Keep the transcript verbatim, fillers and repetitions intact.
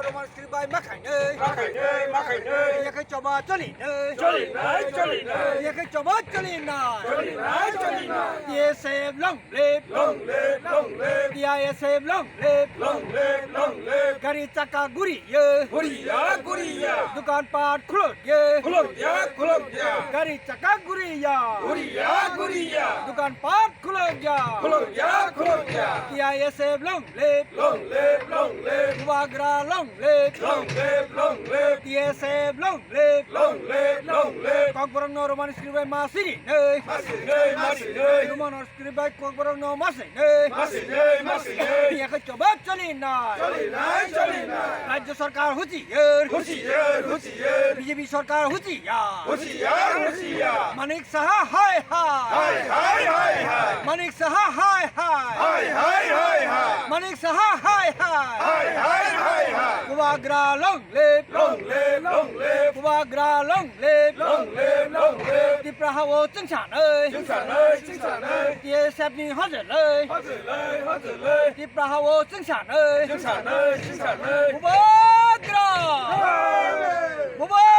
Roman script bai makhainai. Makhainai, makhainai. Yakhai choba cholinai. Cholinai, cholinai. Yakhai choba cholinai. Cholinai, cholinai. T S F long live. Long live, long live. T I S F long live. Long live, long live. Gari chaka guriya. Guriya, guriya. Dukan pat khulokya. Khulokya, khulokya. Gari chaka guriya. Guriya, guriya. Dukan pat khulokya. Khulokya, khulokya. T I S F long live. Long live, long live. Bubagra long live. Long live, long live. T S F long live. Long live, long live. Kokborok no Roman script bai masirinai. Masirinai, masirinai. Roman script bai kokborok no masirinai. Masirinai, masirinai. Yakhai choba cholinai. Cholinai, cholinai. Rajya sarkar huchiyar. Huchiyar, huchiyar. B J P sarkar huchiyar. Huchiyar, huchiyar. Manik Saha hai hai. Hai hai, hai hai. Manik Saha hai hai. Hai hai, hai hai. Manik Saha hai hai. Hai hai, hai hai. Bubagra long live. Long live, long live. Bubagra long live. Long live, long live. Tipra hao chwngsanai. Chwngsanai, chwngsanai. T S F ni hojolai. Hojolai, hojolai. Tipra hao chwngsanai. Chwngsanai, chwngsanai. Bubagra. Long live. Bubagra.